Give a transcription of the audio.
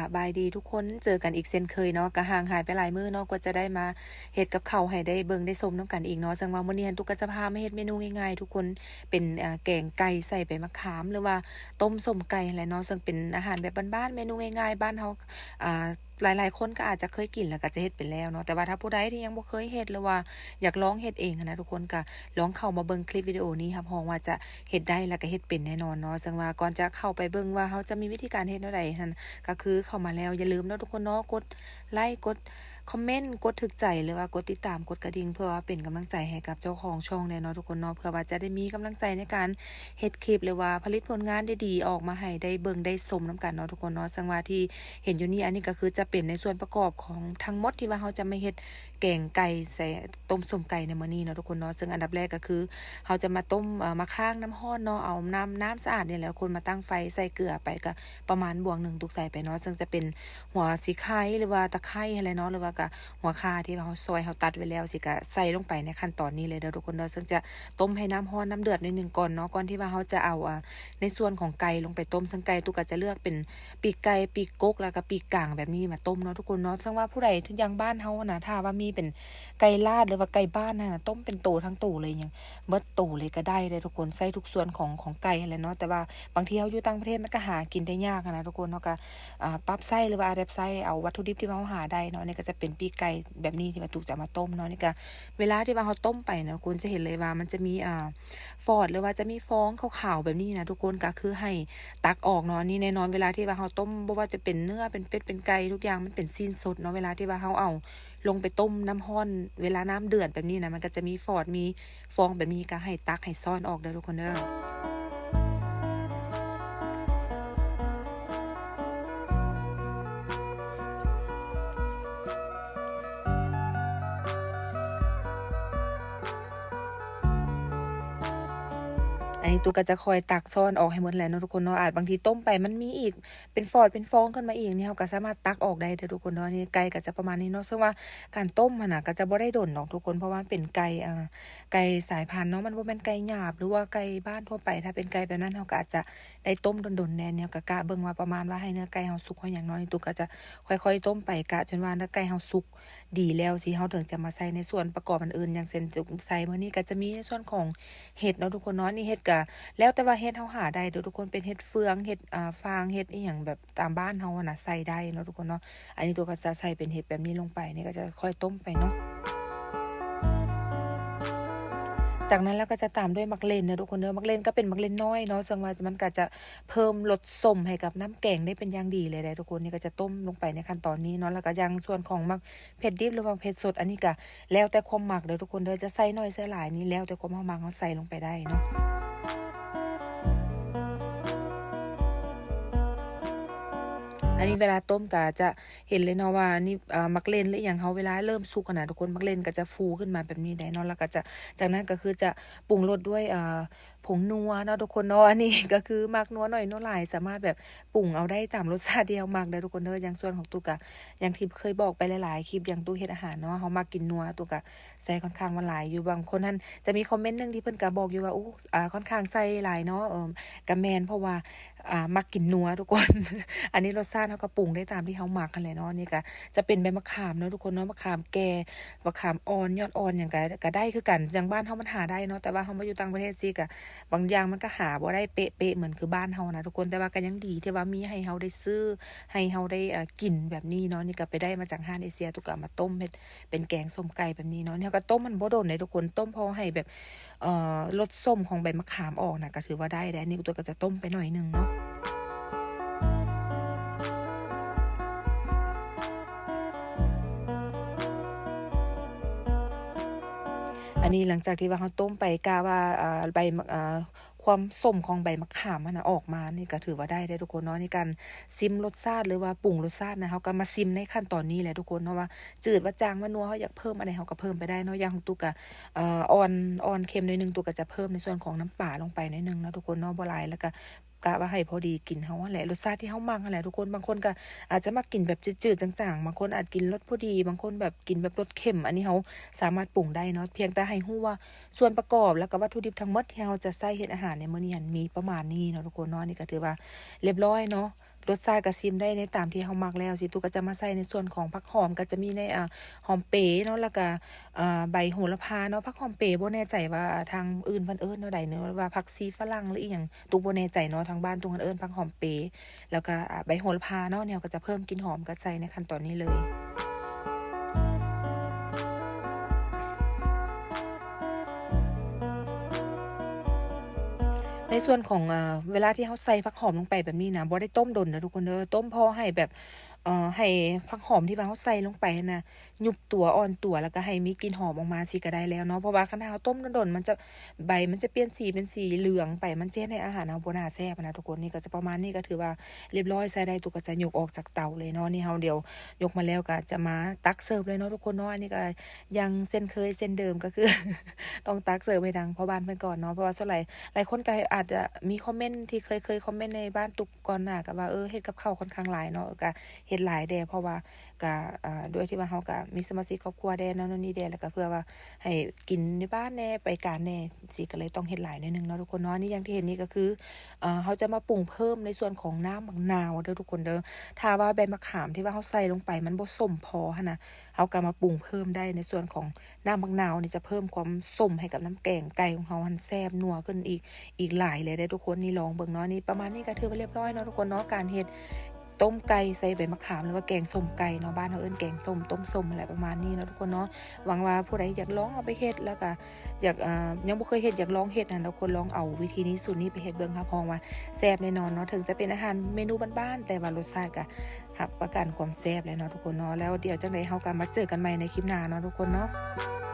ສະບາຍດີທຸກຄົນ ເຈີກັນອີກເຊັ່ນເຄີຍເນາະ ກະຫ່າງຫາຍໄປຫຼາຍມື້ເນາະ ກວ່າຈະໄດ້ມາເຮັດກັບເຂົ້າໃຫ້ໄດ້ເບິ່ງໄດ້ຊົມນຳກັນອີກເນາະ. ເຊິ່ງວ່າມື້ນີ້ຫັ້ນຕຸກກະຈະພາມາເຮັດເມນູງ່າຍໆ ທຸກຄົນ ເປັນ ເອີ ແກງໄກ່ໃສ່ໃບມະຂາມ ຫຼືວ່າຕົ້ມສົ້ມໄກ່ຫັ້ນແຫຼະເນາະ. ເຊິ່ງເປັນອາຫານແບບບ້ານໆ ເມນູງ່າຍໆ ບ້ານເຮົາ ອ່າ ຫຼາຍໆຄົນກໍອາດຈະເຄີຍກິນ ແລ້ວກໍຈະເຮັດເປັນແລ້ວເນາະ. ແຕ່ວ່າຖ້າຜູ້ໃດທີ່ຍັງບໍ່ເຄີຍເຮັດ ຫຼືວ່າຢາກລອງເຮັດເອງຫັ້ນນະ ທຸກຄົນກໍລອງເຂົ້າມາເບິ່ງຄລິບວິດີໂອນີ້ ຮັບຮອງວ່າຈະເຮັດໄດ້ ແລ້ວກໍເຮັດເປັນແນ່ນອນເນາະ. ເຊິ່ງວ່າກ່ອນຈະເຂົ້າໄປເບິ່ງວ່າເຮົາຈະມີວິທີການເຮັດແນວໃດຫັ້ນ ກໍຄືເຂົ້າມາແລ້ວຢ່າລືມເນາະ ທຸກຄົນເນາະ ກົດໄລ ກົດຄອມເມັນ ກົດຖືກໃຈ ຫຼືວ່າກົດຕິດຕາມ ກົດກະດິ່ງ ເພື່ອວ່າເປັນກຳລັງໃຈໃຫ້ກັບເຈົ້າຂອງຊ່ອງແດ່ເນາະ ທຸກຄົນເນາະ. ເພື່ອວ່າຈະໄດ້ມີກຳລັງໃຈໃນການເຮັດຄລິບ ຫຼືວ່າຜະລິດຜົນງານດີໆອອກມາໃຫ້ໄດ້ເບິ່ງໄດ້ຊົມນຳກັນເນາະ ທຸກຄົນເນາະ. ເຊິ່ງວ່າທີ່ເຫັນຢູ່ນີ້ ອັນນີ້ກໍຄືຈະເປັນໃນສ່ວນປະກອບຂອງທັງໝົດທີ່ວ່າເຮົາຈະມາເຮັດແກງໄກ່ໃສ່ ຕົ້ມສົ້ມໄກ່ໃນມື້ນີ້ເນາະ ທຸກຄົນເນາະ. ເຊິ່ງອັນດັບແລກກໍຄືເຮົາຈະມາຕົ້ມ ເອີ ມາຄ້າງນ້ຳຮ້ອນເນາະ ເອົານ້ຳ ນ້ຳສະອາດນີ້ແຫຼະ ຄົນມາຕັ້ງໄຟ ໃສ່ເກືອ ໄປກໍປະມານບ່ວງໜຶ່ງ ຕຸກໃສ່ໄປເນາະ. ເຊິ່ງຈະເປັນຫົວສີໄຄ ຫຼືວ່າຕະໄຄຫັ້ນແຫຼະເນາະ ຫຼືວ່າກໍຫົວຂ່າທີ່ວ່າເຮົາຊອຍ ເຮົາຕັດໄວ້ແລ້ວ ຊິກະໃສ່ລົງໄປໃນຂັ້ນຕອນນີ້ເລີຍເດີ ທຸກຄົນເດີ. ເຊິ່ງຈະຕົ້ມໃຫ້ນ້ຳຮ້ອນ ນ້ຳເດືອດໜ້ອຍໜຶ່ງກ່ອນເນາະ ກ່ອນທີ່ວ່າເຮົາຈະເອົາ ອ່າ ໃນສ່ວນຂອງໄກ່ລົງໄປຕົ້ມ. ເຊິ່ງໄກ່ຕຸກກະຈະເລືອກເປັນ ປີກໄກ່ ປີກກົກ ແລ້ວກໍປີກກາງແບບນີ້ມາຕົ້ມເນາະ ທຸກຄົນເນາະ. ເຊິ່ງວ່າຜູ້ໃດ ທ- ຢ່າງບ້ານເຮົາຫັ້ນນະ ຖ້າວ່າມີເປັນໄກ່ລາດ ຫຼືວ່າໄກ່ບ້ານຫັ້ນນະ ຕົ້ມເປັນໂຕທັງໂຕເລີຍ ຫຍັງເບິດໂຕເລີຍກໍໄດ້ເດ້ ທຸກຄົນ ໃຊ້ທຸກສ່ວນຂອງ ຂອງໄກ່ຫັ້ນແຫຼະເນາະ. ແຕ່ວ່າບາງທີເຮົາຢູ່ຕ່າງປະເທດ ມັນກໍຫາກິນໄດ້ຍາກຫັ້ນນະ ທຸກຄົນ. ເຮົາກໍ ອ່າ ປັບໃຊ້ ຫຼືວ່າອາດັບໃຊ້ເອົາວັດຖຸດິບທີ່ວ່າເຮົາຫາໄດ້ເນາະ. ອັນນີ້ກໍຈະເປັນປີກໄກ່ແບບນີ້ທີ່ວ່າຕຸກຈະເອົາມາຕົ້ມເນາະ. ນີ້ກໍເວລາທີ່ວ່າເຮົາຕົ້ມໄປນະ ທຸກຄົນຈະເຫັນເລີຍວ່າມັນຈະມີ ອ່າ ຟອດ ຫຼືວ່າຈະມີຟອງຂາວໆແບບນີ້ນະ ທຸກຄົນ ກໍຄືໃຫ້ຕັກອອກເນາະ. ອັນນີ້ແນ່ນອນ ເວລາທີ່ວ່າເຮົາຕົ້ມ ບໍ່ວ່າຈະເປັນເນື້ອ ເປັນເປັດ ເປັນໄກ່ ທຸກຢ່າງມັນເປັນຊີ້ນສົດເນາະ. ເວລາທີ່ວ່າເຮົາເອົາລົງໄປຕົ້ມນ້ຳຮ້ອນ ເວລານ້ຳເດືອດແບບນີ້ນະ ມັນກໍຈະມີຟອດ ມີຟອງແບບນີ້ ກໍໃຫ້ຕັກໃຫ້ຊ້ອນອອກເດີ ທຸກຄົນເດີ. ອັນນີ້ຕຸກກໍຈະຄອຍຕັກຊ້ອນອອກໃຫ້ໝົດແຫຼະເນາະ ທຸກຄົນເນາະ. ອາດບາງທີຕົ້ມໄປມັນມີອີກ ເປັນຟອດເປັນຟອງຂຶ້ນມາອີກນີ້ ເຮົາກໍສາມາດຕັກອອກໄດ້ເດີ ທຸກຄົນເນາະ. ນີ້ໄກ່ກໍຈະປະມານນີ້ເນາະ. ເຊິ່ງວ່າການຕົ້ມຫັ້ນນະ ກໍຈະບໍ່ໄດ້ດົນດອກ ທຸກຄົນ ເພາະວ່າມັນເປັນໄກ່ ອ່າ ໄກ່ສາຍພັນເນາະ ມັນບໍ່ແມ່ນໄກ່ຫຍາບ ຫຼືວ່າໄກ່ບ້ານທົ່ວໄປ. ຖ້າເປັນໄກ່ແບບນັ້ນ ເຮົາກໍອາດຈະ ໄດ້ຕົ້ມດົນໆແດ່ ແນວກະກະເບິ່ງວ່າປະມານວ່າໃຫ້ເນື້ອໄກ່ເຮົາສຸກເຮົາຫຍັງເນາະ. ນີ້ຕຸກກໍຈະຄ່ອຍໆຕົ້ມໄປ ກະຈົນວ່າເນື້ອໄກ່ເຮົາສຸກດີແລ້ວ ຊິ ເຮົາເຖິງຈະມາໃສ່ໃນສ່ວນປະກອບອັນອື່ນ ຢ່າງເຊັ່ນຕຸກໃສ່ມື້ນີ້ກໍຈະມີໃນສ່ວນຂອງເຫັດເນາະ ທຸກຄົນເນາະ. ນີ້ເຫັດກະແລ້ວແຕ່ວ່າເຫັດເຮົາຫາໄດ້ເດີ ທຸກຄົນ ເປັນເຫັດເຟືອງ ເຫັດ ອ່າ ຟາງ ເຫັດອີ່ຫຍັງແບບຕາມບ້ານເຮົາຫັ້ນນະ ໃສ່ໄດ້ເນາະ ທຸກຄົນເນາະ. ອັນນີ້ຕຸກກໍຈະໃສ່ເປັນເຫັດແບບນີ້ລົງໄປ ນີ້ກໍຈະຄ່ອຍຕົ້ມໄປເນາະ. ຈາກນັ້ນແລ້ວກໍຈະຕາມດ້ວຍໝາກເລັ່ນເດີ ທຸກຄົນເດີ. ໝາກເລັ່ນກໍເປັນໝາກເລັ່ນນ້ອຍເນາະ ເຊິ່ງວ່າມັນກໍຈະເພີ່ມລົດສົ້ມໃຫ້ກັບນ້ຳແກງໄດ້ເປັນຢ່າງດີເລີຍເດ້ ທຸກຄົນ. ນີ້ກໍຈະຕົ້ມລົງໄປໃນຂັ້ນຕອນນີ້ເນາະ. ແລ້ວກໍຢ່າງສ່ວນຂອງໝາກເຜັດດິບ ຫຼືວ່າເຜັດສົດ ອັນນີ້ກໍແລ້ວແຕ່ຄວາມມັກເດີ ທຸກຄົນເດີ ຈະໃສ່ໜ້ອຍໃສ່ຫຼາຍນີ້ແລ້ວແຕ່ຄວາມເຮົາມັກ ເຮົາໃສ່ລົງໄປໄດ້ເນາະ. ອັນນີ້ເວລາຕົ້ມກໍຈະ ເຫັນເລີຍເນາະວ່ານີ້ ເອີ ໝາກເລັ່ນ ຫຼື ອີ່ຫຍັງເຮົາ ເວລາເລີ່ມສຸກຫັ້ນນະ ທຸກຄົນ ໝາກເລັ່ນກໍຈະຟູຂຶ້ນມາແບບນີ້ໄດ໋ເນາະ. ແລ້ວກໍຈະ ຈາກນັ້ນກໍຄືຈະປຸງລົດດ້ວຍ ເອີ ຜົງນົວເນາະ ທຸກຄົນເນາະ. ອັນນີ້ກໍຄືມັກນົວໜ້ອຍນົວຫຼາຍ ສາມາດແບບປຸງເອົາໄດ້ຕາມລົດຊາດທີ່ເຮົາມັກເດີ ທຸກຄົນເດີ. ຢ່າງສ່ວນຂອງຕຸກກະ ຢ່າງທີ່ເຄີຍບອກໄປຫຼາຍໆຄລິບ ຢ່າງຕຸກເຮັດອາຫານເນາະ ເຮົາມັກກິນນົວ ຕຸກກະໃສ່ຄ່ອນຂ້າງວ່າຫຼາຍຢູ່. ບາງຄົນຫັ້ນຈະມີຄອມເມັນໜຶ່ງທີ່ເພິ່ນກະບອກຢູ່ວ່າ ໂອ້ ອາ ຄ່ອນຂ້າງໃສ່ຫຼາຍເນາະ. ເອີ ກະແມ່ນ ເພາະວ່າ ອ່າ ມັກກິນນົວ ທຸກຄົນ. ອັນນີ້ລົດຊາດເຮົາກໍປຸງໄດ້ຕາມທີ່ເຮົາມັກຫັ້ນແຫຼະເນາະ. ນີ້ກໍຈະເປັນໃບມະຂາມເນາະ ທຸກຄົນເນາະ ມະຂາມແກ່ ມະຂາມອ່ອນ ຍອດອ່ອນຫຍັງກໍ ກໍໄດ້ຄືກັນ. ຢ່າງບ້ານເຮົາມັນຫາໄດ້ເນາະ ແຕ່ວ່າເຮົາມາຢູ່ຕ່າງປະເທດຊີ້ກໍ ບາງຢ່າງມັນກໍຫາບໍ່ໄດ້ເປະໆເໝືອນຄືບ້ານເຮົານະ ທຸກຄົນ. ແຕ່ວ່າກໍຍັງດີທີ່ວ່າມີໃຫ້ເຮົາໄດ້ຊື້ ໃຫ້ເຮົາໄດ້ ເອີ ກິນແບບນີ້ເນາະ. ນີ້ກໍໄປໄດ້ມາຈາກຮ້ານເອເຊຍ ຕຸກກໍເອົາມາຕົ້ມເຮັດເປັນແກງສົ້ມໄກ່ແບບນີ້ເນາະ. ນີ້ເຮົາກໍຕົ້ມມັນບໍ່ດົນເດ້ ທຸກຄົນ ຕົ້ມພໍໃຫ້ແບບ ເອີ ລົດສົ້ມຂອງໃບມະຂາມອອກນະ ກໍຖືວ່າໄດ້ແລ້ວ. ນີ້ຕົວກໍຈະຕົ້ມໄປໜ້ອຍໜຶ່ງເນາະ. ອັນນີ້ຫຼັງຈາກທີ່ວ່າເຮົາຕົ້ມໄປ ກະວ່າ ເອີ ໃບ ເອີ ຄວາມສົ້ມຂອງໃບມະຂາມຫັ້ນນະອອກມາ ນີ້ກໍຖືວ່າໄດ້ແລ້ວ ທຸກຄົນເນາະ. ໃນການຊິມລົດຊາດ ຫຼືວ່າປຸງລົດຊາດນະ ເຮົາກໍມາຊິມໃນຂັ້ນຕອນນີ້ແຫຼະ ທຸກຄົນເນາະ ວ່າຈືດ ວ່າຈາງ ວ່ານົວ ເຮົາຢາກເພີ່ມອັນໃດເຮົາກໍເພີ່ມໄປໄດ້ເນາະ. ຢ່າງຂອງຕຸກກະ ເອີ ອ່ອນ ອ່ອນເຄັມໜ້ອຍໜຶ່ງ ຕຸກກະຈະເພີ່ມໃນສ່ວນຂອງນ້ຳປາລົງໄປໜ້ອຍໜຶ່ງເນາະ ທຸກຄົນເນາະ ບໍ່ຫຼາຍ ແລ້ວກະ ກະວ່າໃຫ້ພໍດີກິນເຮົາຫັ້ນແຫຼະ ລົດຊາດທີ່ເຮົາມັກຫັ້ນແຫຼະ ທຸກຄົນ. ບາງຄົນກໍອາດຈະມັກກິນແບບຈືດໆຈາງໆ ບາງຄົນອາດກິນລົດພໍດີ ບາງຄົນແບບກິນແບບລົດເຄັມ ອັນນີ້ເຮົາສາມາດປຸງໄດ້ເນາະ. ພຽງແຕ່ໃຫ້ຮູ້ວ່າສ່ວນປະກອບ ແລ້ວກໍວັດຖຸດິບທັງໝົດທີ່ເຮົາຈະໃຊ້ເຮັດອາຫານໃນມື້ນີ້ຫັ້ນ ມີປະມານນີ້ເນາະ ທຸກຄົນເນາະ. ອັນນີ້ກໍຖືວ່າລຽບຮ້ອຍເນາະ. ລົດຊາດກໍຊິມໄດ້ໃນຕາມທີ່ເຮົາມັກແລ້ວ ຊິຕຸກກໍຈະມາໃສ່ໃນສ່ວນຂອງຜັກຫອມ ກໍຈະມີໃນ ອ່າ ຫອມເປເນາະ ແລ້ວກໍ ອ່າ ໃບໂຫລະພາເນາະ. ຜັກຫອມເປບໍ່ແນ່ໃຈວ່າທາງອື່ນເພິ່ນເອີ້ນແນວໃດເນາະ ຫຼືວ່າຜັກຊີຝຣັ່ງ ຫຼືອີ່ຫຍັງ ຕຸກບໍ່ແນ່ໃຈເນາະ. ທາງບ້ານຕຸກເພິ່ນເອີ້ນຜັກຫອມເປ ແລ້ວກໍ ອ່າ ໃບໂຫລະພາເນາະ. ແນວກໍຈະເພີ່ມກິ່ນຫອມ ກໍໃສ່ໃນຂັ້ນຕອນນີ້ເລີຍ. ໃນສ່ວນຂອງ ເອີ ເວລາທີ່ເຮົາໃສ່ຜັກຫອມລົງໄປແບບນີ້ນະ ບໍ່ໄດ້ຕົ້ມດົນເດີທຸກຄົນເດີ. ຕົ້ມພໍໃຫ້ແບບ ເອີ ໃຫ້ຜັກຫອມທີ່ວ່າເຮົາໃສ່ລົງໄປຫັ້ນນະ ຍຸບຕົວ ອ່ອນຕົວ ແລ້ວກໍໃຫ້ມີກິ່ນຫອມອອກມາ ຊີ້ກໍໄດ້ແລ້ວເນາະ. ເພາະວ່າຄັນຖ້າເຮົາຕົ້ມດົນໆ ມັນຈະ ໃບມັນຈະປ່ຽນສີເປັນສີເຫຼືອງໄປ ມັນຈະເຮັດໃຫ້ອາຫານເຮົາບໍ່ໜ້າແຊບນະທຸກຄົນ. ນີ້ກໍຈະປະມານນີ້ ກໍຖືວ່າລຽບຮ້ອຍ ໃຊ້ໄດ້. ຕຸກກໍຈະຍົກອອກຈາກເຕົາເລີຍເນາະ. ນີ້ເຮົາດຽວຍົກມາແລ້ວກໍຈະມາຕັກເສີບເລີຍເນາະທຸກຄົນເນາະ. ອັນນີ້ກໍຍັງເຊັ່ນເຄີຍເຊັ່ນເດີມ ກໍຄືຕ້ອງຕັກເສີບໃຫ້ທາງພໍ່ບ້ານເພິ່ນກ່ອນເນາະ. ເພາະວ່າສ່ວນຫຼາຍ ຫຼາຍຄົນກໍອາດຈະມີຄອມເມັນທີ່ເຄີຍ ເຄີຍຄອມເມັນໃນບ້ານຕຸກກ່ອນໜ້າ ກໍວ່າ ເອີ ເຮັດກັບເຂົ້າຂ້ອນຂ້າງຫຼາຍເນາະ ກໍເຮັດຫຼາຍແດ່ ເພາະວ່າ ກະ ເອີ ດ້ວຍທີ່ວ່າເຮົາກະມີສະມາຊິກຄອບຄົວແດ່ ນັ້ນນີ້ແດ່ ແລ້ວກະເພື່ອວ່າໃຫ້ກິນໃນບ້ານແດ່ ໄປການແດ່ ຊີ້ ກະເລີຍຕ້ອງເຮັດຫຼາຍໜ້ອຍໜຶ່ງເນາະທຸກຄົນເນາະ. ນີ້ຢ່າງທີ່ເຫັນນີ້ກະຄື ເອີ ເຮົາຈະມາປຸງເພີ່ມໃນສ່ວນຂອງນ້ຳໝາກນາວເດີທຸກຄົນເດີ. ຖ້າວ່າໃບມະຂາມທີ່ວ່າເຮົາໃສ່ລົງໄປມັນບໍ່ສົ້ມພໍຫັ້ນນະ ເຮົາກະມາປຸງເພີ່ມໄດ້ໃນສ່ວນຂອງນ້ຳໝາກນາວນີ້ ຈະເພີ່ມຄວາມສົ້ມໃຫ້ກັບນ້ຳແກງໄກ່ຂອງເຮົາຫັ້ນ ແຊບນົວຂຶ້ນອີກ ອີກຫຼາຍເລີຍເດ້ທຸກຄົນ. ນີ້ລອງເບິ່ງເນາະ. ນີ້ປະມານນີ້ກະຖືວ່າລຽບຮ້ອຍເນາະທຸກຄົນເນາະ ການເຮັດ ຕົ້ມໄກ່ໃສ່ໃບມະຂາມ ຫຼືວ່າແກງສົ້ມໄກ່ເນາະ. ບ້ານເຮົາເອີ້ນແກງສົ້ມ ຕົ້ມສົ້ມຫັ້ນແຫຼະ ປະມານນີ້ເນາະທຸກຄົນເນາະ. ຫວັງວ່າຜູ້ໃດຢາກລອງເອົາໄປເຮັດ ແລ້ວກະຢາກ ເອີ ຍັງບໍ່ເຄີຍເຮັດ ຢາກລອງເຮັດຫັ້ນ ທຸກຄົນລອງເອົາວິທີນີ້ ສູດນີ້ໄປເຮັດເບິ່ງ ຮັບຮອງວ່າແຊບແນ່ນອນເນາະ. ເຖິງຈະເປັນອາຫານເມນູບ້ານໆ ແຕ່ວ່າລົດຊາດກະຮັບປະກັນຄວາມແຊບແຫຼະເນາະທຸກຄົນເນາະ. ແລ້ວດຽວຈັ່ງໃດເຮົາກະມາເຈີກັນໃໝ່ໃນຄລິບໜ້າເນາະທຸກຄົນເນາະ.